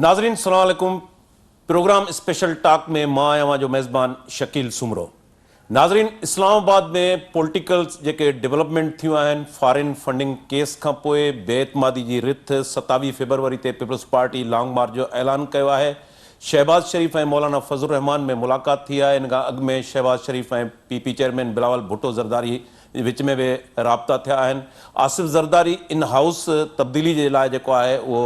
ناظرين سلام عليڪم پروگرام اسپيشل ٽاڪ ۾ مان آهيان اوهان جو ميزبان شڪيل سومرو ناظرين اسلام آباد ۾ پولٽيڪل جيڪي ڊولپمينٽ ٿيون آهن فارين فنڊنگ ڪيس کان پوء بي اعتمادي جي رٿ 27 فيبروري تي پيپلز پارٽي لانگ مارچ جو اعلان ڪيو آهي شهباز شريف ۽ مولانا فضل الرحمان ۾ ملاقات ٿي آهي ان کان اڳ ۾ Shehbaz Sharif ۽ P P chairman Bilawal Bhutto Zardari وچ ۾ به رابطا ٿيا آهن. آصف زرداري ان هائوس تبديلي جي لاء جيڪو آهي اهو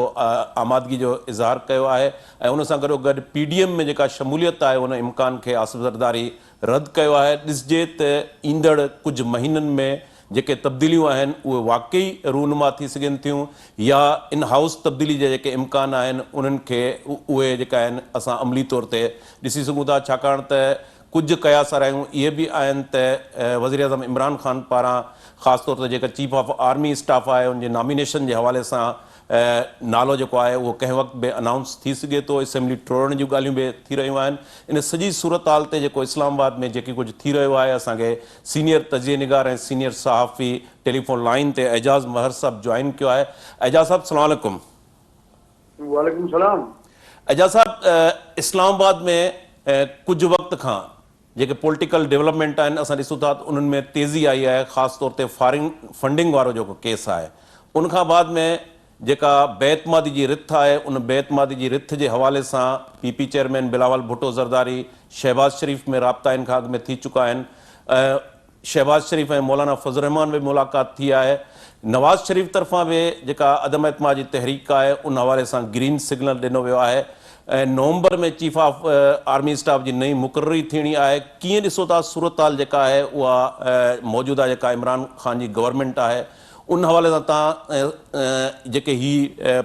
آمادگي جو اظهار ڪيو آهي ۽ ان سان گڏوگڏ پي ڊي ايم ۾ جيڪا شموليت آهي ان امڪان کي آصف زرداري رد ڪيو آهي. ڏسجي ته ايندڙ ڪجهه مهينن ۾ جيڪي تبديليون آهن اهي واقعي رونما ٿي سگهن ٿيون يا ان هائوس تبديلي جا جيڪي امڪان آهن انهن کي اهي جيڪا آهن اسان عملي طور تي ڏسي سگهون ٿا ڇاڪاڻ ته ڪجهه قياس آرايون اهي به آهن ته وزيراعظم عمران خان پاران خاص طور تي جيڪا چيف آف آرمي اسٽاف آهي ان جي نامينيشن جي حوالي سان نالو جيڪو آهي اهو ڪنهن وقت به انائونس ٿي سگهي ٿو، اسيمبلي ٽوڙڻ جون ڳالهيون به ٿي رهيون آهن. ان سڄي صورتحال تي جيڪو اسلام آباد ۾ جيڪي ڪجهه ٿي رهيو آهي اسان کي سينيئر تجزيي نگار ۽ سينيئر صحافي ٽيليفون لائين تي اعجاز مهر صاحب جوائن ڪيو آهي. اعجاز صاحب سلام عليڪم. وعليڪم السلام. اعجاز صاحب اسلام آباد ۾ ڪجهه وقت کان جيڪي پولٽيڪل ڊولپمينٽ آهن اسان ڏسون ٿا ته انهن ۾ تيزي آئي آهي خاص طور تي فارين فنڊنگ وارو جيڪو ڪيس آهي ان کان بعد ۾ جيڪا بي اعتمادي جي رٿ آهي ان بي اعتمادي جي رٿ جي حوالي سان P P chairman Bilawal Bhutto Zardari Shehbaz Sharif ۾ رابطا ان کان اڳ ۾ ٿي چڪا آهن شهباز شريف ۽ مولانا فضل الرحمان ۾ به ملاقات ٿي آهي، نواز شريف طرفان به جيڪا عدم اعتماد جي تحريڪ آهي ان حوالي سان گرين سگنل ڏنو ويو آهي ۽ نومبر ۾ چيف آف آرمي اسٽاف جي نئين مقرري ٿيڻي آهي، ڪيئن ڏسو ٿا صورتحال جيڪا آهي اها موجوده جيڪا عمران خان جي گورنمينٽ آهي ان حوالي سان توهان جيڪي هي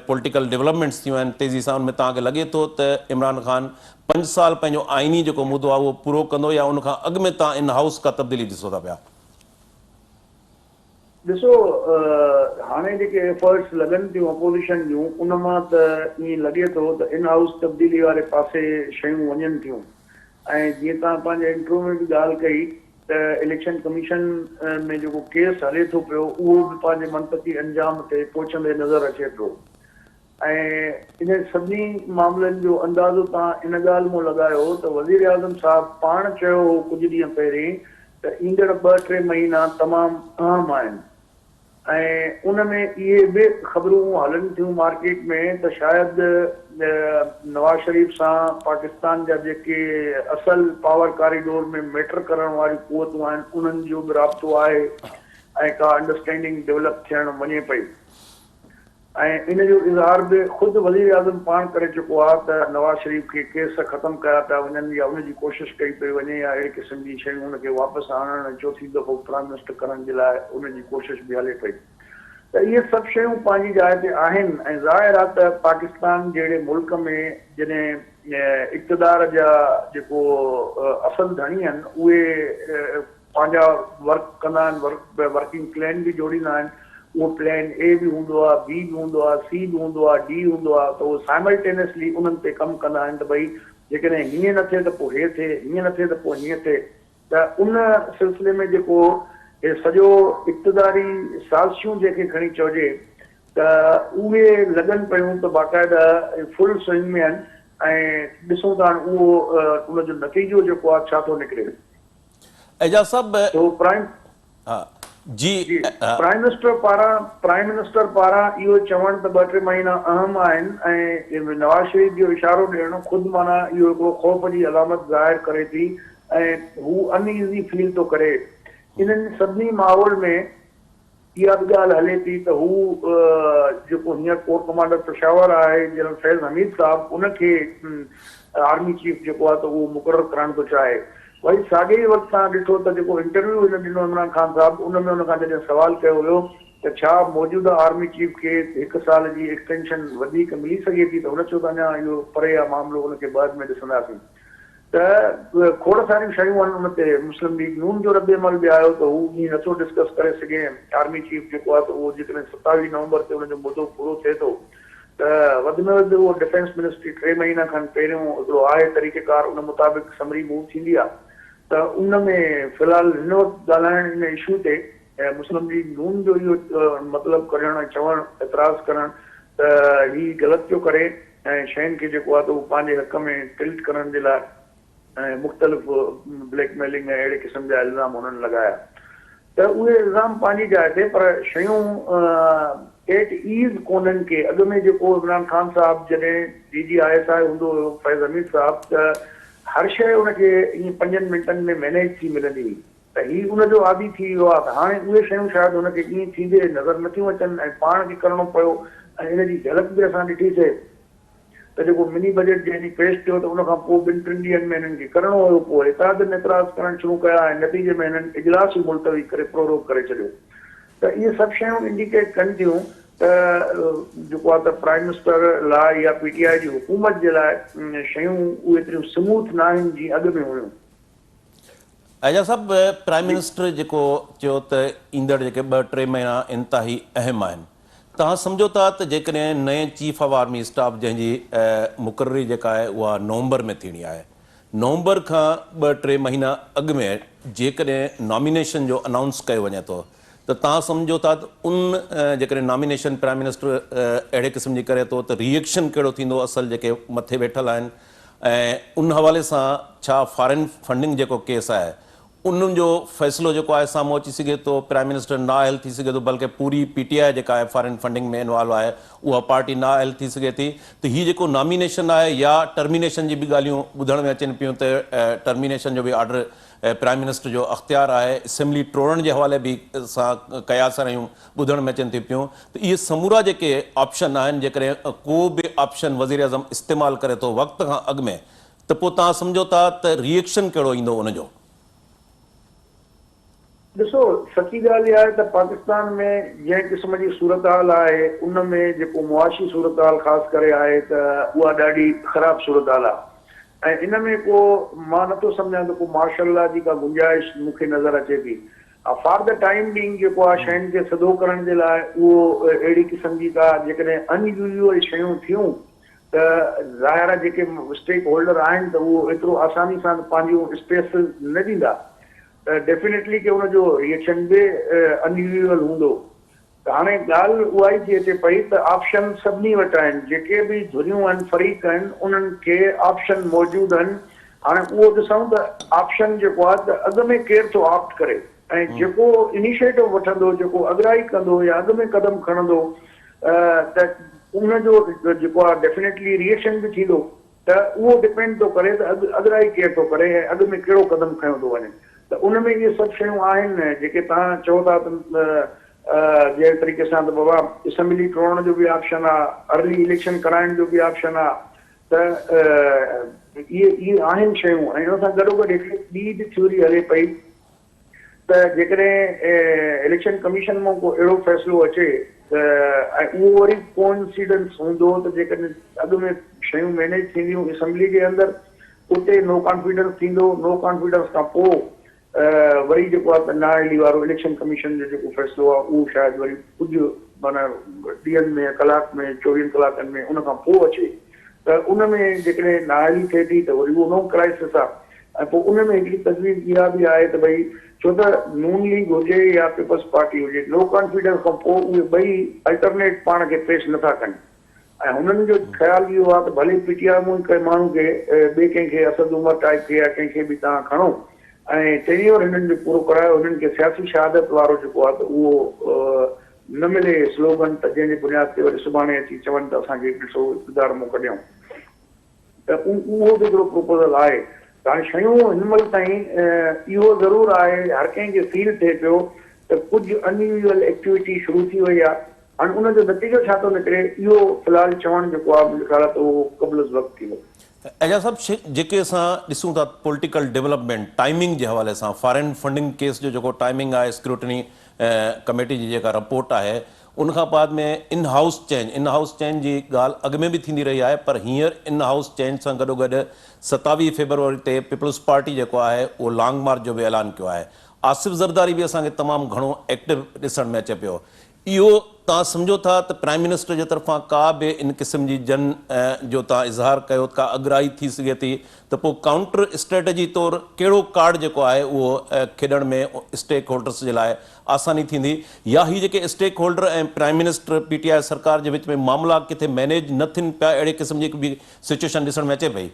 پوليٽيڪل ڊولپمينٽس ٿيون آهن تيزي سان ان ۾ توهان کي لڳي ٿو ته عمران خان پنج سال پنهنجو آئيني جيڪو مدو آهي اهو پورو ڪندو يا ان کان اڳ ۾ توهان ان هائوس ڪا تبديلي ڏسو ٿا پيا؟ ڏسو هاڻي جيڪي ايفرٽس لڳن ٿيون اپوزيشن جون ان مان ته ائين لڳي ٿو ته ان هائوس تبديلي واري پاسي شيون وڃن ٿيون ۽ جيئن توهان پنهنجي انٽرويو ۾ به ڳالهه ڪئي ته اليڪشن ڪميشن ۾ جيڪو ڪيس هلي ٿو پيو اهو به پنهنجي منطقي انجام تي پهچندي نظر اچي پيو ۽ انهن سڀني معاملن جو اندازو توهان ان ڳالهه مون لڳايو ته وزيراعظم صاحب پاڻ چيو هو ڪجهه ڏينهن پهرين ته ايندڙ ٻه ٽي مهينا تمام اهم آهن ۽ ان ۾ اهي به خبرون هلن ٿيون مارڪيٽ ۾ ته شايد نواز شريف سان پاڪستان جا جيڪي اصل پاور ڪاريڊور ۾ ميٽر ڪرڻ واريون قوتون آهن انهن جو به رابطو آهي ۽ ڪا انڊرسٽينڊنگ ڊولپ ٿيڻ وڃي پئي. ۽ ان جو اظهار به خود وزيراعظم پاڻ ڪري چڪو آهي ته نواز شريف کي ڪيس ختم ڪيا پيا وڃن يا ان جي ڪوشش ڪئي پئي وڃي يا اهڙي قسم جي شيون ان کي واپس آڻڻ ۽ چوٿين دفعو پرائم منسٽر ڪرڻ جي لاء ان جي ڪوشش به هلي پئي ته اهي سڀ شيون پنهنجي جاء تي آهن ۽ ظاهر آهي ته پاڪستان جهڙي ملڪ ۾ جڏهن اقتدار جا جيڪو اصل ڌڻي آهن اهي پنهنجا ورڪ ڪندا آهن، ورڪنگ پلان به جوڙيندا آهن، اهو پلان اي به هوندو آهي، بي به هوندو آهي، سي به هوندو آهي، ڊي هوندو آهي ته اهي سائملٽينسلي انهن تي ڪم ڪندا آهن ته ڀئي جيڪڏهن هيئن نه ٿئي ته پوء هي ٿئي، هيئن نه ٿئي ته پوء هيئن ٿئي ته ان سلسلي ۾ جيڪو هي سڄو اقتداري سازشون جنهن کي کڻي چئجي ته اهي لڳن پيون ته باقاعده فل سوئنگ ۾ آهن ۽ ڏسون ته هاڻ اهو ان جو نتيجو جيڪو آهي ڇا ٿو نڪري. اعجاز صاحب سو پرائم ها جي جي پرائم منسٽر پاران پرائم منسٽر پاران اهو چوڻ ته ٻه ٽي مهينا اهم آهن ۽ نواز شريف جو اشارو ڏيڻ خود معنيٰ اهو هڪڙو خوف جي علامت ظاهر ڪري ٿي ۽ هو ان ايزي فيل ٿو ڪري انهن سڀني ماحول ۾ اها به ڳالهه هلي ٿي ته هو جيڪو هينئر ڪور ڪمانڊر پشاور آهي جنرل فيض حميد صاحب ان کي آرمي چيف جيڪو آهي ته اهو مقرر ڪرائڻ ٿو چاهي. وري ساڳئي ئي وقت توهان ڏٺو ته جيڪو انٽرويو هن ڏنو عمران خان صاحب ان ۾ ان کان جڏهن سوال ڪيو ويو ته ڇا موجوده آرمي چيف کي هڪ سال جي ايڪسٽينشن وڌيڪ ملي سگهي ٿي ته هن چيو ته اڃا اهو پري آهي معاملو ان کي بعد ۾ ڏسنداسين. ته کوڙ ساريون شيون آهن ان تي مسلم ليگ نون جو رد عمل به آيو ته هو ائين نٿو ڊسڪس ڪري سگهي آرمي چيف جيڪو آهي ته اهو جيڪڏهن 27 نومبر تي ان جو مدو پورو ٿئي ٿو ته وڌ ۾ وڌ اهو ڊفينس منسٽري ٽي مهينا کن پهريون هڪڙو آهي طريقه ڪار ان مطابق سمري موو ٿيندي آهي ته ان ۾ في الحال هن وقت ڳالهائڻ ان اشو تي مسلم ليگ نون جو اهو مطلب ڪڍڻ ۽ چوڻ اعتراض ڪرڻ ته هي غلط پيو ڪري. ۽ شين کي جيڪو آهي ته اهو پنهنجي حق ۾ ٽلٽ ڪرڻ جي لاء ۽ مختلف بليڪ ميلنگ ۽ اهڙي قسم جا الزام هنن لڳايا ته اهي الزام پنهنجي جاء تي پر شيون ايٽ ايز ڪونهن ڪي اڳ ۾ جيڪو عمران خان صاحب جڏهن D G I S I هوندو هيو فيض حميد صاحب ته هر شيء ان کي ائين پنجن منٽن ۾ مينيج ٿي ملندي هئي ته هي ان جو عادي ٿي ويو آهي ته هاڻي اهي شيون شايد هن کي ائين ٿيندي نظر نٿيون اچن ۽ پاڻ کي ڪرڻو پيو ۽ ان جي جهلڪ به اسان ڏٺي سي ته جيڪو مني بجيٽ جنهن ڏينهن پيش ٿيو ته ان کان پوء ٻن ٽن ڏينهن ۾ هنن کي ڪرڻو هيو پوء اتحادين اعتراض ڪرڻ شروع ڪيا ۽ نتيجي ۾ هنن اجلاس ئي ملتوي ڪري پروروگ ڪري ڇڏيو ته اهي سڀ شيون انڊيڪيٽ ڪن ٿيون ته جيڪو آهي ته پرائم منسٽر لاء يا پي ٽي آء جي حڪومت جي لاء شيون اهي ايتريون سموٿ ناهن جيئن اڳ ۾ هيون. اعجاز صاحب پرائم منسٽر جيڪو چيو ته ايندڙ جيڪي ٻه ٽي مهينا انتهائي اهم آهن توهان سمجهو ٿا ته جيڪڏهن نئين چيف آف آرمي اسٽاف جنهن جي مقرري جيڪا آهي اها نومبر ۾ ٿيڻي آهي نومبر کان ٻه ٽي مهينا اڳ ۾ جيڪڏهن نامينيشن جو انائونس ڪيو وڃي ٿو ته توهان سمجهو ٿا ته ان جيڪڏهن نامينيشن پرائم منسٽر اهڙي قسم جي ڪري ٿو ته ري ايڪشن ڪهڙو ٿيندو اصل جيڪي مٿي ويٺل آهن ۽ ان حوالي سان ڇا فارين فنڊنگ جيڪو ڪيس آهي ان جو فيصلو جيڪو آهي سامهون اچي سگهي ٿو، پرائم منسٽر نااهل ٿي سگهي ٿو بلڪه پوري پي ٽي آء جيڪا آهي فارين فنڊنگ ۾ انوالو آهي اها پارٽي نااهل ٿي سگهي ٿي ته هي جيڪو نامينيشن آهي يا ٽرمينيشن جي به ڳالهيون ٻڌڻ ۾ اچن پيون ته ٽرمينيشن جو به آرڊر پرائم منسٽر جو اختيار آهي اسيمبلي ٽوڙڻ جي حوالي به سان قياس آرائيون ٻڌڻ ۾ اچن ٿيون پيون ته اهي سمورا جيڪي آپشن آهن جيڪڏهن ڪو به آپشن وزيراعظم استعمال ڪري ٿو وقت کان اڳ ۾ ته پوء توهان سمجهو ٿا ته ري ايڪشن ڪهڙو ايندو ان جو؟ ڏسو سچي ڳالهه اها آهي ته پاڪستان ۾ جنهن قسم جي صورتحال آهي ان ۾ جيڪو معاشي صورتحال خاص ڪري آهي ته اها ڏاڍي خراب صورتحال آهي ۽ ان ۾ ڪو مان نٿو سمجهان ته ڪو مارشل لا جي ڪا گنجائش مون کي نظر اچي ٿي فار the time being جيڪو آهي شين کي سڌو ڪرڻ جي لاء اهو اهڙي قسم جي ڪا جيڪڏهن ان يوزوئل شيون ٿيون ته ظاهر آهي جيڪي اسٽيڪ هولڊر آهن ته اهو ايترو آساني سان ته پنهنجون اسپيس نه ڏيندا ته ڊيفينيٽلي ڪي ان جو ري ايڪشن به ان يوزوئل هوندو ته هاڻي ڳالهه اها ئي ٿي اچي پئي ته آپشن سڀني وٽ آهن جيڪي به ڌريون آهن فريق آهن انهن کي آپشن موجود آهن هاڻي اهو ڏسون ته آپشن جيڪو آهي ته اڳ ۾ ڪير ٿو آپٽ ڪري ۽ جيڪو انيشيٽو وٺندو جيڪو اڳرائي ڪندو يا اڳ ۾ قدم کڻندو ته ان جو جيڪو آهي ڊيفينيٽلي ري ايڪشن به ٿيندو ته اهو ڊپينڊ ٿو ڪري ته اڳ اڳرائي ڪير ٿو ڪري ۽ اڳ ۾ ڪهڙو قدم کنيو ٿو وڃي ته ان ۾ اهي سڀ شيون آهن جيڪي توهان چئو ٿا ته جنهن طريقي سان ته بابا اسيمبلي ٽوڙڻ جو به آپشن آهي ارلي اليڪشن ڪرائڻ جو به آپشن آهي ته اهي اهي آهن شيون ۽ ان سان گڏوگڏ هڪڙي ٻي به ٿيوري هلي پئي ته جيڪڏهن اليڪشن ڪميشن مان ڪو اهڙو فيصلو اچي ته ۽ اهو وري ڪوانسيڊنس هوندو ته جيڪڏهن اڳ ۾ شيون مينيج ٿينديون اسيمبلي جي اندر اتي نو ڪانفيڊنس ٿيندو نو ڪانفيڊنس کان پوء وري جيڪو آهي ته نااهلي وارو اليڪشن ڪميشن جو جيڪو فيصلو آهي اهو شايد وري ڪجهه معنيٰ ڏينهن ۾ ڪلاڪ ۾ چوويهن ڪلاڪن ۾ ان کان پوء اچي ته ان ۾ جيڪڏهن نااهلي ٿئي ٿي ته وري اهو نئون ڪرائسس آهي ۽ پوء ان ۾ هڪڙي تجويز اها به آهي ته ڀئي ڇو ته نون ليگ هجي يا پيپلز پارٽي هجي نو ڪانفيڊنس کان پوء اهي ٻئي الٽرنيٽ پاڻ کي پيش نٿا ڪن ۽ هنن جو خيال اهو آهي ته ڀلي پي ٽي آء مان ئي ڪنهن ماڻهو کي ٻئي ڪنهن کي اسد عمر ٽائيپ کي يا ڪنهن کي به توهان کڻو ۽ ٽينيور هنن جو پورو ڪرايو هنن کي سياسي شهادت وارو جيڪو آهي ته اهو نه ملي سلوگن ته جنهن جي بنياد تي وري سڀاڻي اچي چون ته اسان کي ڏسو اقتدار مون ڪڍيائون ته اهو به هڪڙو پروپوزل آهي ته هاڻي شيون هن مهل تائين اهو ضرور آهي هر ڪنهن کي فيل ٿئي پيو ته ڪجهه ان يوزوئل ايڪٽيوٽي شروع ٿي وئي آهي هاڻي ان جو نتيجو ڇا ٿو نڪري اهو في الحال چوڻ جيڪو آهي منهنجو خيال آهي ته اهو قبل از وقت ٿيندو. اعجاز صاحب جيڪي اسان ڏسون ٿا پوليٽيڪل ڊولپمينٽ ٽائمنگ جي حوالي سان فارين فنڊنگ ڪيس جو جيڪو ٽائمنگ آهي اسڪروٽني ڪميٽي جي جيڪا رپورٽ آهي ان کان بعد ۾ in house change in house change جي ڳالهه اڳ ۾ به ٿيندي رهي آهي پر هينئر ان هائوس چينج سان گڏوگڏ 27 فيبروري تي پيپلز پارٽي جيڪو آهي اهو لانگ مارچ جو به اعلان ڪيو آهي آصف زرداري به اسان کي تمام گهڻو ايڪٽو ڏسڻ ۾ اچي پيو. اهو توهان سمجهو ٿا ته پرائم منسٽر جي طرفان ڪا به ان قسم جي جن جو توهان اظهار ڪيو ڪا اڳرائي ٿي سگهي ٿي ته پوء ڪائونٽر اسٽريٽجي طور ڪهڙو ڪارڊ جيڪو آهي اهو کيڏڻ ۾ اسٽيڪ هولڊرس جي لاء آساني ٿيندي يا هي جيڪي stake holder ۽ prime minister P T I سرڪار جي وچ ۾ معاملا ڪٿي مينيج نه ٿين پيا اهڙي قسم جي به سچوئيشن ڏسڻ ۾ اچي پئي.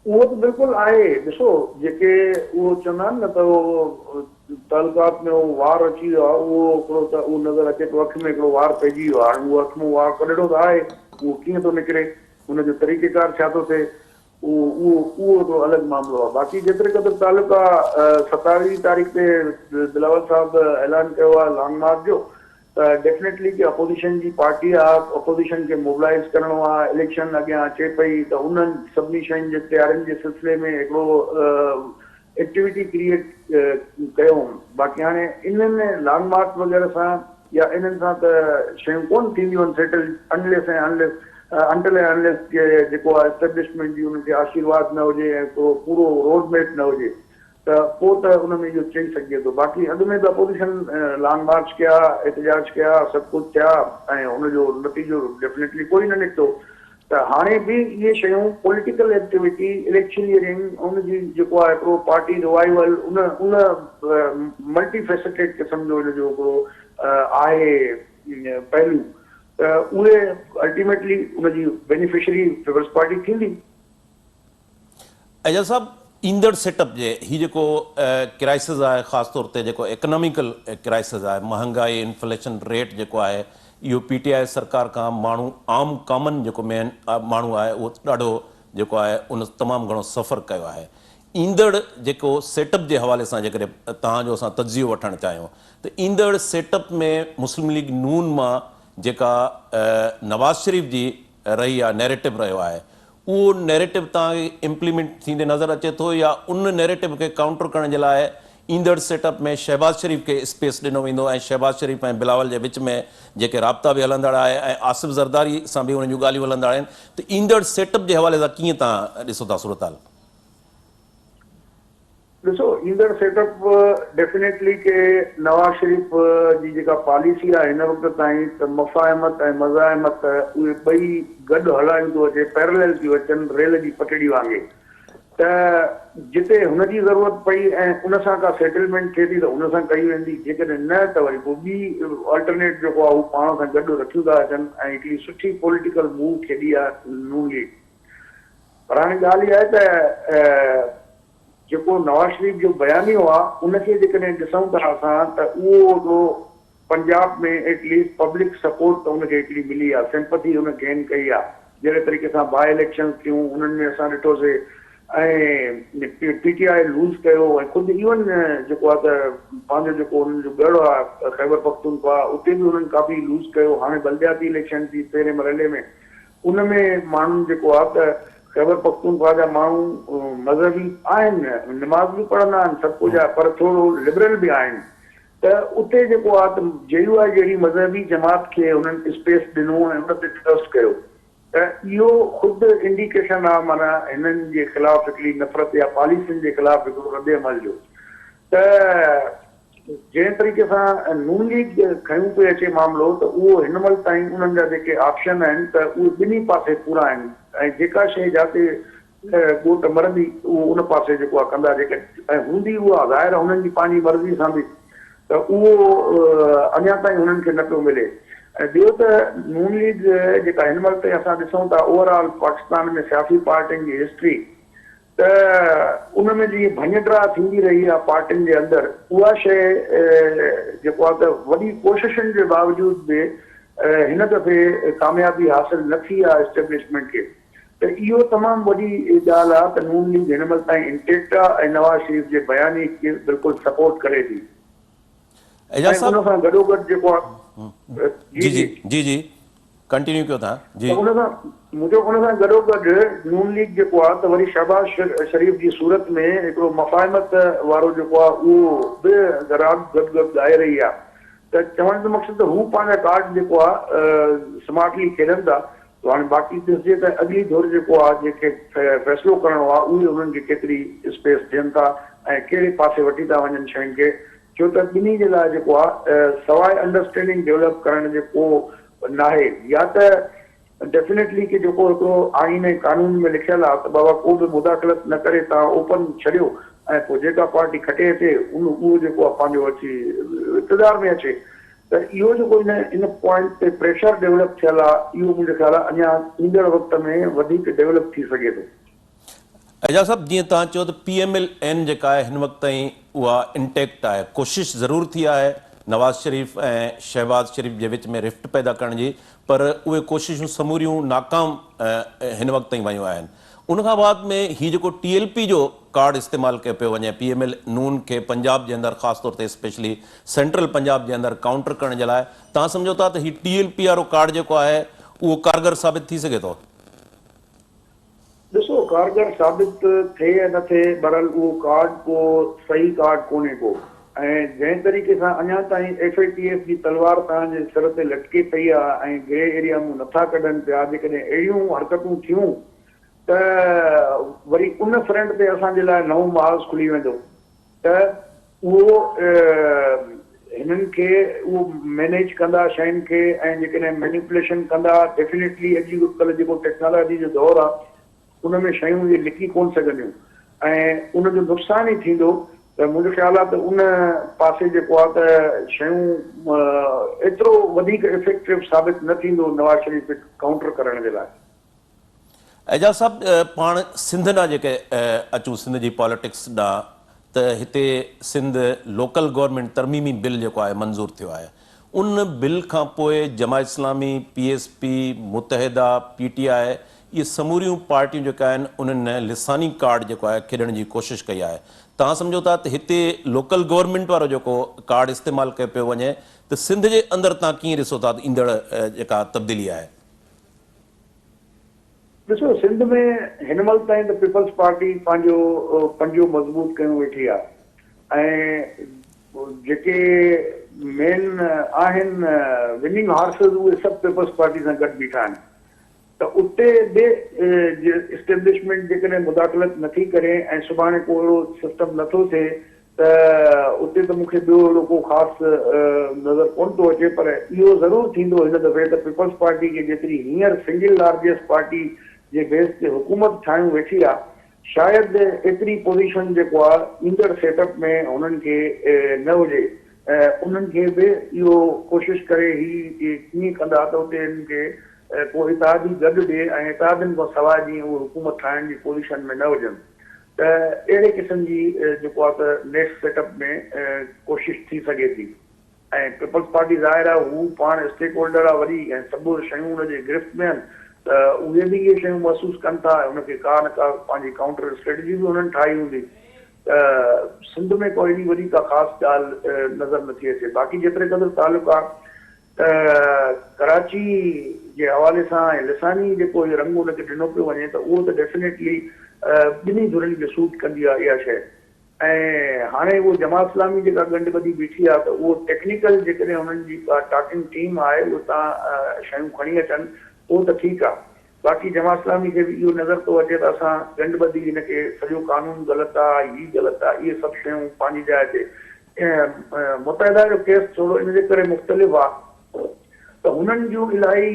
اهو ته بلڪل آهي. ڏسو جيڪي اهو چوندا آهن نه ته اهو تعلقات ۾ اهو وار اچي ويو آهي اهو هڪڙو ته اهو نظر اچي ٿو اک ۾ هڪڙو وار پئجي ويو آهي هاڻي اهو اک مان وار ڪڍڻو ته آهي اهو ڪيئن ٿو نڪري ان جو طريقيڪار ڇا ٿو ٿئي اهو اهو اهو هڪڙو الڳ معاملو آهي باقي جيتري قدر تعلق آهي ستاويهه تاريخ تي بلاول صاحب اعلان ڪيو آهي لانگ مارچ جو ته ڊيفنيٽلي ڪي اپوزيشن جي پارٽي آ اپوزيشن کي موبلائيز ڪرڻو آ اليڪشن اڳيان اچي پئي ته انهن سڀني شين جي تيارين جي سلسلي ۾ هڪڙو ايڪٽيوٽي ڪريئيٽ ڪيو هوم باقي هاڻي انهن لانگ مارچ وغيره سان يا انهن سان ته شيون ڪون ٿينديون آهن settle unless ۽ unless until ۽ unless ڪي جيڪو آ اسٽيبلشمينٽ جي انهن کي آشيرواد نه هجي ۽ ڪو پورو روڊ ميپ نه هجي ته پوء ته ان ۾ اهو چئي سگهجي ٿو. باقي اڳ ۾ ته اپوزيشن لانگ مارچ ڪيا، احتجاج ڪيا، سڀ ڪجهه ٿيا ۽ ان جو نتيجو ڊيفنيٽلي ڪوئي نه نڪتو ته هاڻي به اهي شيون پوليٽيڪل ايڪٽيوٽي، اليڪشنيئرنگ، ان جي جيڪو آهي هڪڙو پارٽي ريوائيول ان ان ملٽي فيسيٽيڊ قسم جو ان جو هڪڙو آهي پهلو ته اهي الٽيميٽلي ان جي بينيفشري پيپلز پارٽي ٿيندي. اعجاز صاحب ايندڙ سيٽ اپ جي هي جيڪو ڪرائسز آهي خاص طور تي جيڪو اڪناميڪل ڪرائسز آهي مهانگائي انفليشن ريٽ جيڪو آهي اهو پي ٽي آء سرڪار کان ماڻهو عام ڪامن جيڪو مين ماڻهو آهي اهو ڏاڍو جيڪو آهي ان تمام گهڻو سفر ڪيو آهي ايندڙ جيڪو سيٽ اپ جي حوالي سان جيڪڏهن توهان جو اسان تجزيو وٺڻ چاهيون ته ايندڙ سيٽ اپ ۾ مسلم ليگ نون مان جيڪا نواز شريف جي رهي آهي نيريٽو رهيو آهي اهو نيريٽو توهان کي امپليمينٽ ٿيندي نظر اچي ٿو يا ان نيريٽو کي ڪائونٽر ڪرڻ جي لاء ايندڙ سيٽ اپ ۾ شهباز شريف کي اسپيس ڏنو ويندو ۽ شهباز شريف ۽ بلاول جي وچ ۾ جيڪي رابطا به هلندڙ آهي ۽ آصف زرداري سان به انهن جون ڳالهيون هلندڙ آهن ته ايندڙ سيٽ اپ جي حوالي سان ڪيئن توهان ڏسو ٿا صورتحال؟ ڏسو ايندڙ سيٽ اپ ڊيفينيٽلي ڪي نواز شريف جي جيڪا پاليسي آهي هن وقت تائين ته مفاهمت ۽ مزاحمت اهي ٻئي گڏ هلايون ٿيون اچي پيرلل ٿيون اچن ريل جي پٽڙي وانگي ته جتي هن جي ضرورت پئي ۽ ان سان ڪا سيٽلمينٽ ٿئي ٿي ته ان سان ڪئي ويندي جيڪڏهن نه ته وري پوء ٻي آلٽرنيٽ جيڪو آهي هو پاڻ سان گڏ رکيون ٿا اچن ۽ هڪڙي سٺي پوليٽيڪل موو کيڏي آهي نون ليگ پر هاڻي ڳالهه اها آهي ته جيڪو نواز شريف جو بيانيو آهي ان کي جيڪڏهن ڏسون ٿا اسان ته اهو هڪڙو Punjab ۾ at least public support ته ان کي هڪڙي ملي آهي، سمپٿي ان گين ڪئي آهي، جهڙي طريقي سان باء اليڪشنز ٿيون انهن ۾ اسان ڏٺوسي ۽ پي ٽي آء لوز ڪيو ۽ خود ايون جيڪو آهي ته پنهنجو جيڪو انهن جو ڳڙهه آهي خيبر پختونخوا اتي به انهن ڪافي لوز ڪيو، هاڻي بلدياتي اليڪشن ٿي پهرين مرحلي ۾ ان ۾ ماڻهن جيڪو آ ته خيبر پختونخوا جا ماڻهو مذهبي آهن، نماز به پڙهندا آهن، سڀ ڪجهه آهي پر ٿورو لبرل به آهن ته اتي جيڪو آ ته جي يو آء جهڙي مذهبي جماعت کي هنن اسپيس ڏنو ۽ ان تي ٽرسٽ ڪيو ته اهو خود انڊيڪيشن آ معنيٰ هنن جي خلاف هڪڙي نفرت يا پاليسين جي خلاف هڪڙو ردعمل جو ته جنهن طريقي سان نون ليگ کنيون پئي اچي معاملو ته اهو هن مهل تائين انهن جا جيڪي آپشن آهن ته اهي ٻنهي پاسي پورا آهن ۽ جيڪا شيء جاتي ڳوٽ مرندي اهو ان پاسي جيڪو آهي ڪندا جيڪا ۽ هوندي اها ظاهر آهي هنن جي پنهنجي مرضي سان به ته اهو اڃا تائين هنن کي نه پيو ملي ۽ ٻيو ته نون ليگ جيڪا هن مهل تائين اسان ڏسون ٿا اوور آل پاڪستان ۾ سياسي پارٽين جي هسٽري ته ان ۾ جيئن ڀڃ ڊاهه ٿيندي رهي آهي پارٽين جي اندر اها شيء جيڪو آهي ته وڏي ڪوششن جي باوجود به هن دفعي ڪاميابي حاصل نه ٿي آهي اسٽيبلشمينٽ کي ته اهو تمام وڏي ڳالهه آهي ته نون ليگ هن مهل تائين انٽيڪٽ آهي ۽ نواز شريف جي بياني کي بلڪل سپورٽ ڪري ٿي اعجاز ۽ صاحب ان سان گڏوگڏ جيڪو آهي جي جي جي جي ڪنٽينيو ڪيو تهان جي. ته ان سان منهنجو ان سان گڏوگڏ نون ليگ جيڪو آهي ته وري شهباز شريف جي صورت ۾ هڪڙو مفاهمت وارو جيڪو آهي اهو به راڳ گڏ گڏ ڳائي رهي آهي ته چوڻ جو مقصد ته هو پنهنجا ڪارڊ جيڪو آهي سمارٽلي کيڏن ٿا ته هاڻي باقي ڏسجي ته اڳلي ڌر جيڪو آهي جنهن کي فيصلو ڪرڻو آهي اهي انهن کي ڪيتري اسپيس ڏين ٿا ۽ ڪهڙي پاسي وٺي ٿا وڃن شين کي. ڇو ته ٻنهي جي لاء جيڪو آ سواء انڊرسٽينڊنگ ڊولپ ڪرڻ جي ڪو ناهي يا ته ڊيفينيٽلي ڪي جيڪو هڪڙو آئين ۽ قانون ۾ لکيل آ ته بابا ڪو به مداخلت نه ڪري توهان اوپن ڇڏيو ۽ پوء جيڪا پارٽي کٽي اچي ان اهو جيڪو آ پنهنجو اچي اقتدار ۾ اچي ته اهو جيڪو ان ان پوائنٽ تي پريشر ڊولپ ٿيل آ اهو منهنجي خيال آ اڃا ايندڙ وقت ۾ وڌيڪ ڊولپ ٿي سگهي ٿو. اعجاز صاحب جيئن توهان چيو ته پي ايم ايل اين جيڪا آهي هن وقت تائين اها انٽيڪٽ آهي ڪوشش ضرور ٿي آهي نواز شريف ۽ شهباز شريف جي وچ ۾ رفٽ پيدا ڪرڻ جي پر اهي ڪوششون سموريون ناڪام هن وقت تائين ويون آهن ان کان بعد ۾ هي جيڪو ٽي ايل پي جو ڪارڊ استعمال ڪيو پيو وڃي پي ايم ايل نون کي پنجاب جي اندر خاص طور تي اسپيشلي سينٽرل پنجاب جي اندر ڪائونٽر ڪرڻ جي لاء توهان سمجهو ٿا ته هي ٽي ايل پي وارو ڪارڊ جيڪو آهي اهو ڪارگر ثابت ٿي سگهي ٿو؟ ڏسو ڪارگر ثابت ٿئي يا نه ٿئي بھرحال اھو ڪارڊ ڪو صحيح ڪارڊ ڪونھي ڪو ۽ جنھن طريقي سان اڃا تائين ايف اي ٽي ايف جي تلوار توھان جي سر تي لٽڪي پئي آ ۽ گري ايريا مون نٿا ڪڍن پيا جيڪڏھن اھڙيون حرڪتون ٿيون ته وري ان فرنٽ تي اسان جي لاء نئون محاذ کلي ويندو ته اهو هنن کي اهو مينيج ڪندا شين کي ۽ جيڪڏهن مينيپوليشن ڪندا ڊيفينيٽلي اڄ ڪلهه جيڪو ٽيڪنالاجي جو دور آهي ان ۾ شيون اهي لڪي ڪونه سگهنديون ۽ ان جو نقصان ئي ٿيندو ته منهنجو خيال آهي ته ان پاسي جيڪو آهي ته شيون ايترو وڌيڪ افيڪٽو ثابت نه ٿيندو نواز شريف کي ڪائونٽر ڪرڻ جي لاء. اعجاز صاحب پاڻ سنڌ ڏانهن جيڪي اچون سنڌ جي پاليٽڪس ڏانهن ته هتي سنڌ لوڪل گورنمينٽ ترميمي بل جيڪو آهي منظور ٿيو آهي ان بل کان پوء Jamaat Islami, P S P, Muttahida, P T I اهي سموريون پارٽيون جيڪي آهن انهن لساني ڪارڊ جيڪو آهي کيڏڻ جي ڪوشش ڪئي آهي توهان سمجهو ٿا ته هتي لوڪل گورنمينٽ وارو جيڪو ڪارڊ استعمال ڪيو پيو وڃي ته سنڌ جي اندر توهان ڪيئن ڏسو ٿا ته ايندڙ جيڪا تبديلي آهي. ڏسو سنڌ ۾ هن مهل تائين ته پيپلز پارٽي پنهنجو پنجو مضبوط ڪيون ويٺي آهي ۽ جيڪي مين آهن وننگ هارسز اهي سڀ پيپلز پارٽي سان گڏ بيٺا آهن ته اتي به اسٽيبلشمينٽ جيڪڏهن مداخلت نٿي ڪري ۽ سڀاڻي ڪو اهڙو سسٽم نٿو ٿئي ته اتي ته مون کي ٻيو اهڙو ڪو خاص نظر ڪونه ٿو اچي پر اهو ضرور ٿيندو هن دفعي ته پيپلز پارٽي کي جيتري هينئر سنگل لارجيسٽ پارٽي جي بيس تي حڪومت ٺاهيون ويٺي آ شايد ايتري پوزيشن جيڪو آ ايندڙ سيٽ اپ ۾ هنن کي نه هجي انهن کي به اهو ڪوشش ڪري هي ڪيئن ڪندا ته اتي هنن کي ڪو اتحادي گڏ ڏي ۽ اتحادين کان سواء جيئن اهي حڪومت ٺاهڻ جي پوزيشن ۾ نه هجن. ته اهڙي قسم جي جيڪو آهي ته نيڪسٽ سيٽ اپ ۾ ڪوشش ٿي سگهي ٿي ۽ پيپلز پارٽي ظاهر آهي هو پاڻ اسٽيڪ هولڊر آهي وري ۽ سڀ شيون ان جي گرفت ۾ آهن ته اهي به اهي شيون محسوس ڪن ٿا ۽ ان کي ڪا نه ڪا پنهنجي ڪائونٽر اسٽريٽجي به انهن ٺاهي هوندي ته سنڌ ۾ ڪو اهڙي وڏي ڪا خاص ڳالهه نظر نٿي اچي باقي جيتري قدر تعلق آهي ته ڪراچي جي حوالي سان ۽ لساني جيڪو هي رنگ ان کي ڏنو پيو وڃي ته اهو ته ڊيفينيٽلي ٻنهي ڌرين کي سوٽ ڪندي آهي اها شيء ۽ هاڻي اهو جماعت اسلامي جيڪا ڳنڍ ٻڌي بيٺي آهي ته اهو ٽيڪنيڪل جيڪڏهن انهن جي ڪا ٽاڪنگ ٽيم آهي اهي تان شيون کڻي اچن پوء ته ٺيڪ آهي باقي جماعت اسلامي کي به اهو نظر ٿو اچي ته اسان ڳنڍ ٻڌي هن کي سڄو قانون غلط آ هي غلط آ اهي سڀ شيون پنهنجي جاء تي متحده جو ڪيس ٿورو ان جي ڪري مختلف آ ته هنن جون الاهي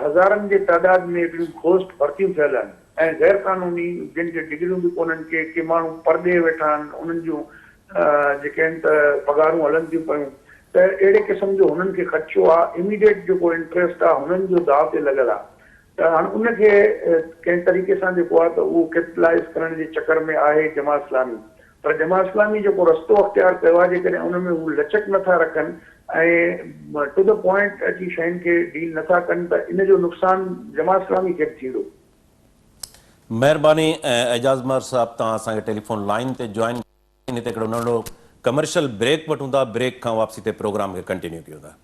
هزارن جي تعداد ۾ هڪڙيون گهوسٽ ڀرتيون ٿيل آهن ۽ غير قانوني جن کي ڊگريون به ڪونهن ڪي ڪي ماڻهو پرڏيهه ويٺا آهن انهن جون جيڪي آهن ته پگهارون هلن ٿيون پيون ته اهڙي قسم جو هنن کي خدشو آ اميڊيٽ جيڪو انٽريسٽ آ هنن جو داء تي لڳل آ ته هاڻ ان کي ڪنهن طريقي سان جيڪو آ ته اهو ڪيپٽلائيز ڪرڻ جي چڪر ۾ آهي جماعت اسلامي پر جماعت اسلامي جيڪو رستو اختيار ڪيو آ جيڪڏهن ان ۾ هو لچڪ نه ٿا رکن ۽ ٽو the point اچي شين کي ڊيل نه ٿا ڪن ته ان جو نقصان جماعت اسلامي کي به ٿيندو. مهرباني اعجاز مهر صاحب توهان اسان کي ٽيليفون لائين تي جوائن ڪيو هتي هڪڙو ننڍڙو ڪمرشل بريڪ وٺون ٿا بريڪ کان واپسي تي پروگرام کي ڪنٽينيو ڪيون ٿا.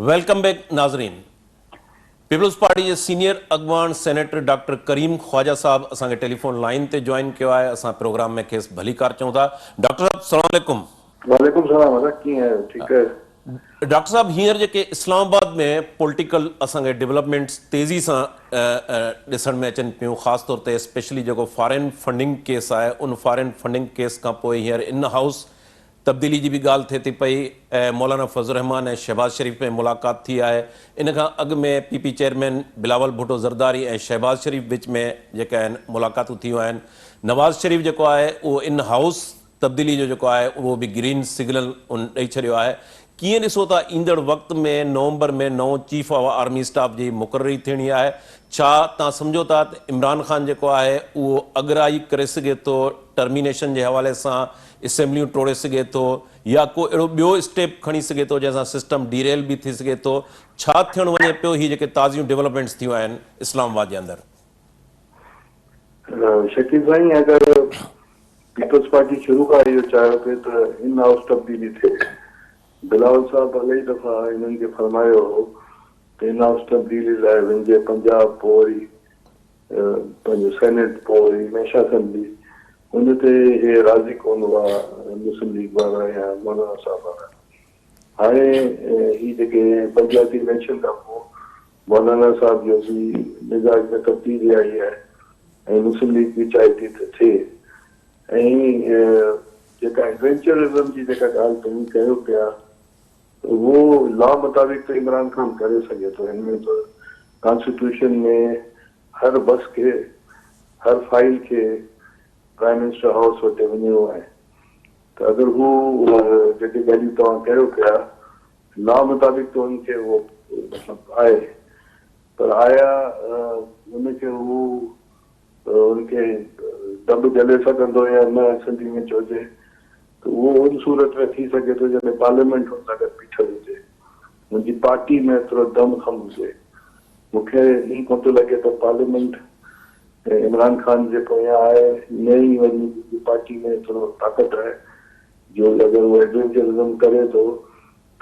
Welcome back ناظرين. پيپلز پارٽي جي سينيئر اڳواڻ سينيٽر ڊاڪٽر ڪريم خواجه صاحب اسان کي ٽيليفون لائين تي جوائن ڪيو آهي اسان پروگرام ۾ کيس ڀليڪار چئون ٿا ڊاڪٽر صاحب السلام عليڪم. وعليڪم السلام ادا ڪيئن آهيو ٺيڪ آهيو. ڊاڪٽر صاحب هينئر جيڪي اسلام آباد ۾ پوليٽيڪل اسان کي ڊولپمينٽس تيزي سان ڏسڻ ۾ اچن پيون خاص طور تي اسپيشلي جيڪو فارين فنڊنگ ڪيس آهي ان فارين فنڊنگ ڪيس کان پوء هينئر ان هائوس تبديلي جي به ڳالهه ٿئي ٿي پئي مولانا فضل الرحمان ۽ شهباز شريف ۾ ملاقات ٿي آهي ان کان اڳ ۾ P P chairman Bilawal Bhutto Zardari ۽ Shahbaz Sharif وچ ۾ جيڪا آهن ملاقاتون ٿيون آهن نواز شريف جيڪو آهي اهو ان هائوس تبديلي جو جيڪو آهي اهو به گرين سگنل ان ڏئي ڇڏيو آهي. ڪيئن ڏسو ٿا ايندڙ وقت ۾ نومبر ۾ نئون چيف آف آرمي اسٽاف جي مقرري ٿيڻي آهي ڇا توهان سمجهو ٿا ته عمران خان جيڪو آهي اهو اڳرائي ڪري سگهي ٿو ٽرمينيشن جي حوالي سان اسيمبليون ٽوڙي سگهي ٿو يا ڪو اهڙو ٻيو اسٽيپ کڻي سگهي ٿو جنهن سان سسٽم ڊي ريل به ٿي سگهي ٿو ڇا ٿيڻ وڃي پيو هي جيڪي تازيون ڊولپمينٽس ٿيون آهن اسلام آباد جي اندر. شڪيل سائين اگر پيپلز پارٽي شروع کان اهو چاهيو پئي ته ان هائوس تبديلي ٿئي. بلاول صاحب الاهي دفعا انهن کي فرمايو هو ته ان هائوس تبديلي لاء وڃجي پنجاب پوء وري پنهنجو سينيٽ پوء وري نيشنل اسيمبلي ان تي اهي راضي ڪونه هئا مسلم ليگ وارا يا مولانا صاحب وارا. هاڻي هي جيڪي بلدياتي اليڪشن کان پوء مولانا صاحب جو به مزاج ۾ تبديلي آئي آهي ۽ مسلم ليگ به چاهي ٿي ته ٿئي ۽ جيڪا ايڊوينچرزم جي جيڪا ڳالهه توهين ڪيو پيا ته اهو لا مطابق ته عمران خان ڪري سگهي ٿو هن ۾ ته ڪانسٽيٽيوشن ۾ هر بس کي هر فائيل کي پرائم منسٽر هائوس وٽ وڃڻو آهي ته اگر هو جيڪي ڳالهيون توهان ڪيو پيا لا مطابق ته ان کي اهو مطلب آهي پر آيا ان کي هو ان کي دٻ جهلي سگهندو يا نه سنڌي ۾ چئجي ته اهو ان صورت ۾ ٿي سگهي ٿو جڏهن پارليامينٽ هن سان گڏ بيٺل هجي هن جي پارٽي ۾ ايترو دم خم هجي مون کي ائين ڪونه ٿو لڳي ته پارليامينٽ عمران خان جي پويان آهي نه ئي وري هن جي پارٽي ۾ ايترو طاقت آهي جو اگر هو ايڊوينچرزم ڪري ٿو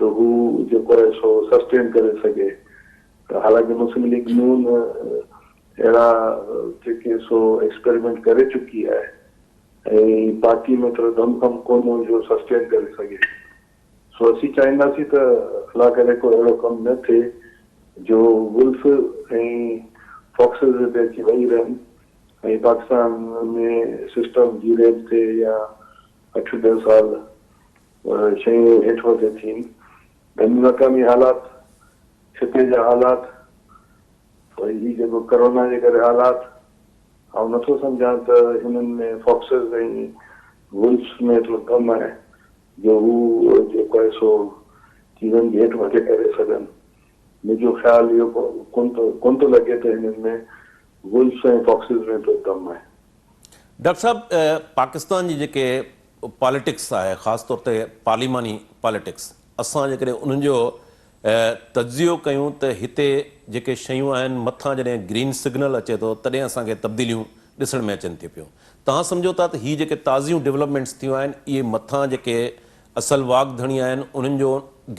ته هو جيڪو آهي سو سسٽين ڪري سگهي ته حالانڪه مسلم ليگ نون اهڙا جيڪي سو ايڪسپيريمينٽ ڪري چڪي آهي ۽ پارٽي ۾ ايترو دم خم ڪونهي جو سسٽين ڪري سگهي سو اسين چاهينداسين ته الله ڪري ڪو اهڙو ڪم نه ٿئي جو ولف ۽ فاڪسز هتي اچي ويهي رهن ۽ پاڪستان ۾ سسٽم ڊي ريل ٿئي يا اٺ ڏهه سال شيون هيٺ مٿي ٿين. بين الاقوامي حالات، خطي جا حالات، وري هي جيڪو ڪرونا جي ڪري حالات، آئون نٿو سمجهان ته هنن ۾ فاڪسز ۽ ولفس ۾ ايترو دم آهي جو هو جيڪو آهي سو چيزن کي هيٺ مٿي ڪري سگهن. منهنجو خيال اهو ڪونه ٿو لڳي ته هنن ۾ ولفس ۽ فاڪسز ۾ ايترو دم آهي. ڊاڪٽر صاحب پاڪستان جي جيڪي پاليٽڪس آهي خاص طور تي پارليماني پاليٽڪس اسان جيڪڏهن انهن جو تجزيو ڪيون ته هتي جيڪي شيون آهن مٿان جڏهن گرين سگنل اچي ٿو تڏهن اسان کي تبديليون ڏسڻ ۾ اچن ٿيون پيون توهان سمجهو ٿا ته هي جيڪي تازيون ڊولپمينٽس ٿيون آهن اهي مٿان جيڪي اصل واڳ ڌڻي آهن انهن جو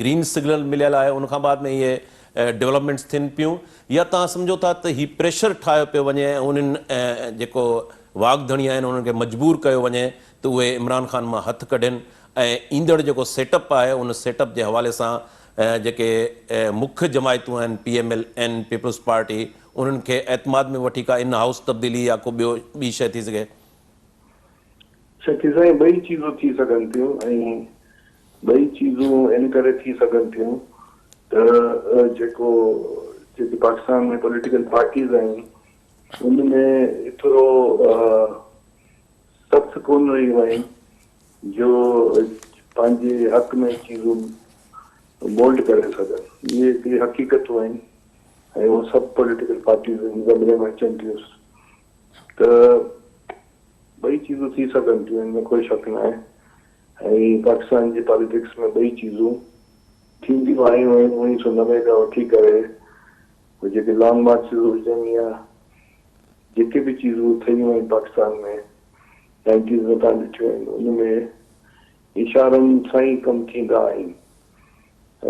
گرين سگنل مليل آهي ان کان بعد ۾ اهي ڊولپمينٽس ٿين پيون يا توهان سمجهو ٿا ته هي پريشر ٺاهيو پيو وڃي ۽ انهن جيڪو واڳ ڌڻي آهن انهن کي مجبور ڪيو وڃي ته اهي عمران خان مان هٿ ڪڍين ۽ ايندڙ جيڪو سيٽ اپ آهي ان سيٽ اپ جي حوالي سان جيڪي مک جماعتون آهن P M L N Peoples Party انهن کي اعتماد ۾ وٺي ڪا ان هائوس تبديلي يا ڪو ٻيو ٻي شيء ٿي سگهي. شڪيل سائين ٻئي چيزون ٿي سگهن ٿيون ۽ ٻئي چيزون ان ڪري ٿي سگهن ٿيون ته جيڪو جيڪي پاڪستان ۾ پوليٽيڪل پارٽيز آهن ان ۾ ايترو سخت ڪونه رهيون آهن جو پنهنجي حق ۾ چيزون مولڊ ڪري سگهن اهي هڪڙي حقيقتون آهن ۽ اهو سڀ پوليٽيڪل پارٽيز ان زمري ۾ اچن ٿيون ته ٻئي چيزون ٿي سگهن ٿيون ان ۾ ڪوئي شڪ ناهي ۽ پاڪستان جي پاليٽڪس ۾ ٻئي چيزون ٿينديون آيون آهن 1990 کان وٺي ڪري پوء جيڪي لانگ مارچز هجن يا جيڪي به چيزون ٿيون آهن پاڪستان ۾ نائنٽيز ۾ تان ڏٺيون آهن ان ۾ اشارن سان ئي ڪم ٿيندا آهن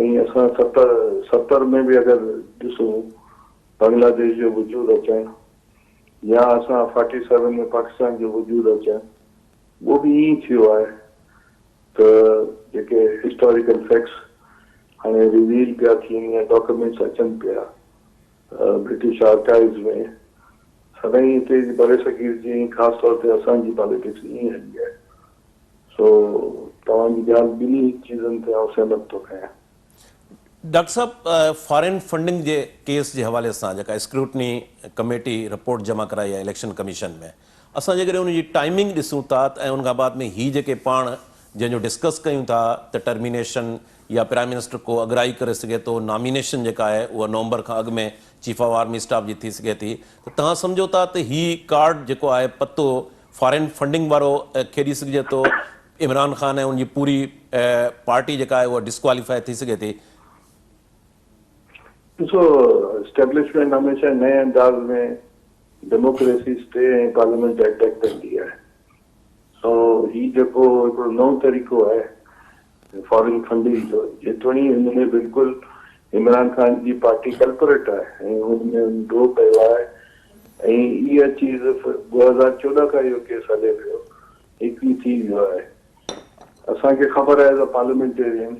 ۽ اسان 70 70 ۾ به اگر ڏسون بنگلاديش جو وجود اچڻ يا اسان فارٽي سيون ۾ پاڪستان جو وجود اچڻ اهو به ائين ئي ٿيو آهي ته جيڪي هسٽاريڪل فيڪٽس هاڻي ريويل پيا ٿين يا ڊاڪيومينٽس اچن پيا برٽش آرڪائيوز ۾ سدائين هتي جي برصغير جي ۽ خاص طور تي اسان جي پاليٽڪس ائين هلي آهي سو توهان جي ڳالهه ٻنهي چيزن تي آئون سهمت ٿو ڪيان. ڊاڪٽر صاحب فارين فنڊنگ جي ڪيس جي حوالي سان جيڪا اسڪروٽني ڪميٽي رپورٽ جمع ڪرائي آهي اليڪشن ڪميشن ۾ اسان جيڪڏهن ان جي ٽائمنگ ڏسون ٿا ته ۽ ان کان بعد ۾ هي جيڪي پاڻ جنهن جو ڊسڪس ڪيون ٿا ته ٽرمينيشن يا پرائم منسٽر ڪو اڳرائي ڪري سگهي ٿو نامينيشن جيڪا آهي اها نومبر کان اڳ ۾ چيف آف آرمي اسٽاف جي ٿي سگهي ٿي ته توهان سمجهو ٿا ته هي ڪارڊ جيڪو آهي پتو فارين فنڊنگ وارو کيڏي سگهجي ٿو عمران خان ۽ ان جي پوري پارٽي جيڪا آهي اها ڊسڪواليفائي ٿي سگهي ٿي. ڏسو اسٽيبلشمينٽ هميشه نئين انداز ۾ ڊيموڪريسيز تي ۽ پارليامينٽ تي اٽيڪ ڪندي آهي سو هي جيڪو هڪڙو نئون طريقو آهي فارين فنڊنگ جو جيتوڻيڪ هن ۾ بلڪل عمران خان جي پارٽي ڪلپريٽ آهي ۽ هن ۾ هن ڏوهه ڪيو آهي ۽ اها چيز 2014 کان اهو ڪيس هلي پيو هڪ ئي ٿي ويو آهي اسان کي خبر آهي ايز ا پارليامينٽيرين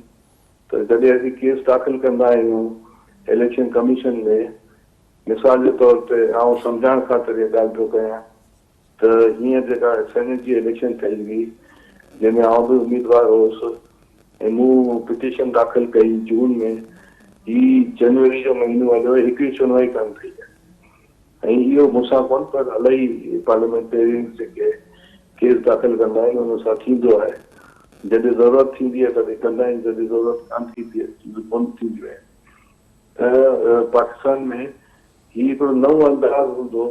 ته جڏهن اسين ڪيس داخل ڪندا آهيون اليڪشن ڪميشن ۾ مثال جي طور تي آئون سمجهائڻ خاطر اها ڳالهه پيو ڪيان ته هينئر جيڪا سينيٽ جي اليڪشن ٿي هئي جنهن ۾ آئون به اميدوار هوس ۽ مون پٽيشن داخل ڪئي جون ۾ هي جنوري جو مهينو هليو هڪڙي شنوائي ڪانه ٿي آهي ۽ اهو مون سان ڪونه پر الاهي پارليامينٽيرينز جيڪي ڪيس داخل ڪندا آهن ان سان ٿيندو آهي جڏهن ضرورت ٿيندي آهي تڏهن ڪندا آهن جڏهن ضرورت ڪانه ٿيندي آهي ڪونه ٿينديون آهن ته پاڪستان ۾ هي هڪڙو نئون انداز هوندو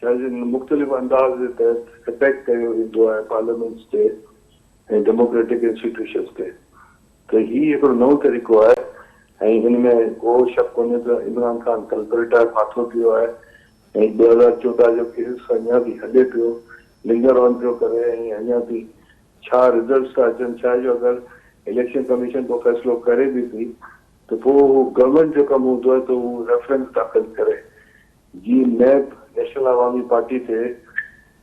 ڇا جي مختلف انداز جي تحت اٽيڪ ڪيو ويندو آهي پارليامينٽس تي ۽ ڊيموڪريٽڪ انسٽيٽيوشنس تي ته هي هڪڙو نئون طريقو آهي ۽ هن ۾ ڪو شڪ ڪونهي ته عمران خان ڪلپريٽ آهي ڦاٿو پيو آهي ۽ 2014 جو ڪيس اڃا به هلي پيو لنگر آن پيو ڪري ۽ اڃا به ڇا رزلٽس ٿا اچن ڇا جو اگر اليڪشن ڪميشن ڪو فيصلو ڪري به ٿي ته پوء اهو گورنمينٽ جو ڪم هوندو آهي ته هو ريفرنس داخل ڪري. جيئن نيب نيشنل عوامي پارٽي تي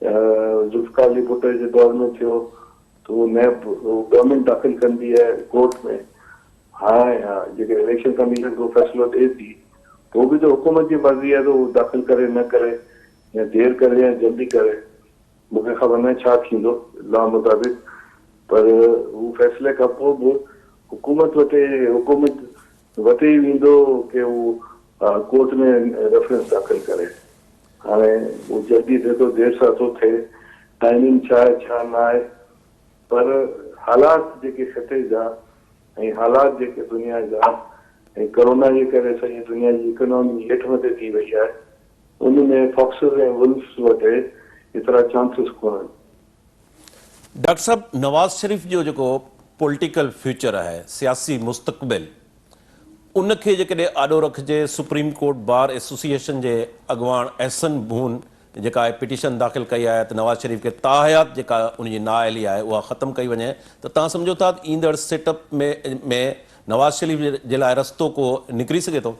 ذوالفقار علي ڀٽو جي دور ۾ ٿيو ته اهو نيب گورنمينٽ داخل ڪندي آهي ڪورٽ ۾ هاڻي جيڪڏهن اليڪشن ڪميشن ڪو فيصلو ڏئي ٿي پوء به ته حڪومت جي مرضي آهي ته هو داخل ڪري نه ڪري يا دير ڪري يا جلدي ڪري. مون کي خبر ناهي ڇا ٿيندو لا مطابق پر هو فيصلي کان پوء به حڪومت وٽ حڪومت وٽ ئي ويندو ڪي هو ڪورٽ ۾ ريفرنس داخل ڪري هاڻي هو جلدي ٿئي ٿو دير سان ٿو ٿئي ٽائمنگ ڇا آهي ڇا نه آهي پر حالات جيڪي خطي جا ۽ حالات جيڪي دنيا جا ۽ ڪرونا جي ڪري سڄي دنيا جي اڪانامي هيٺ مٿي ٿي وئي آهي ان ۾ فاڪسز ۽ ولفز وٽ ايترا چانسز ڪونهن. ڊاڪٽر صاحب نواز شريف جو جيڪو پوليٽيڪل فيوچر آهي، سياسي مستقبل، ان کي جيڪڏهن آڏو رکجي سپريم ڪورٽ بار ايسوسيئيشن جي اڳواڻ احسن ڀون جيڪا آهي پٽيشن داخل ڪئي آهي ته نواز شريف کي تاحيات جيڪا ان جي نااهلي آهي اها ختم ڪئي وڃي ته توهان سمجهو ٿا ته ايندڙ سيٽ اپ ۾ نواز شريف جي لاء رستو ڪو نڪري سگهي ٿو؟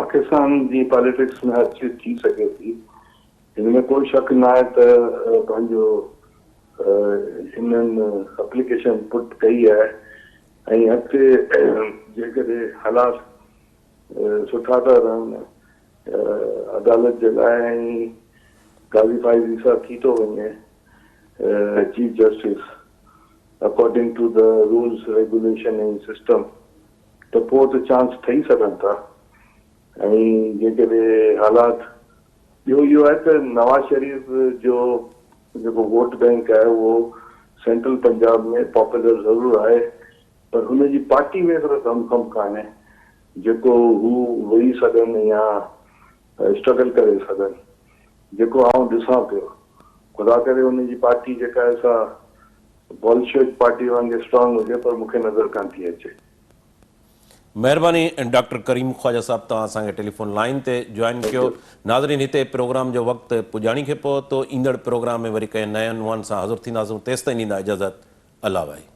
پاڪستان جي پاليٽڪس ۾ هر چيز ٿي سگهي ٿي هن ۾ ڪو شڪ ناهي ته پنهنجو هنن اپليڪيشن پٽ ڪئي آهي ۽ اڳتي جيڪڏهن حالات سٺا ٿا رهن عدالت جي لاء ۽ قاضي فائز عيسيٰ ٿي ٿو وڃي chief justice according to the rules regulation ۽ system ته پوء ته چانس ٺهي سگهن ٿا ۽ جيڪڏهن حالات ٻيو اهو آهي ته نواز شريف جو جيڪو ووٽ بئنڪ آهي اهو سينٽرل پنجاب ۾ پاپولر ضرور آهي پر هن جي پارٽي ۾ ايترو دم خم ڪانهي جيڪو هو وڙهي سگهن يا اسٽرگل ڪري سگهن جيڪو آئون ڏسان پيو خدا ڪري هن جي پارٽي جيڪا آهي سا بولشويڪ پارٽي وانگي اسٽرانگ هجي پر مون کي نظر ڪانه ٿي اچي. مهرباني ڊاڪٽر ڪريم خواجه صاحب توهان اسان کي ٽيليفون لائين تي جوائن ڪيو ناظرين هتي پروگرام جو وقت پڄاڻي کي پهتو ايندڙ پروگرام ۾ وري ڪنهن نئين عنوان سان حاضر ٿينداسون تيستائين ڏيندا اجازت الله واهي.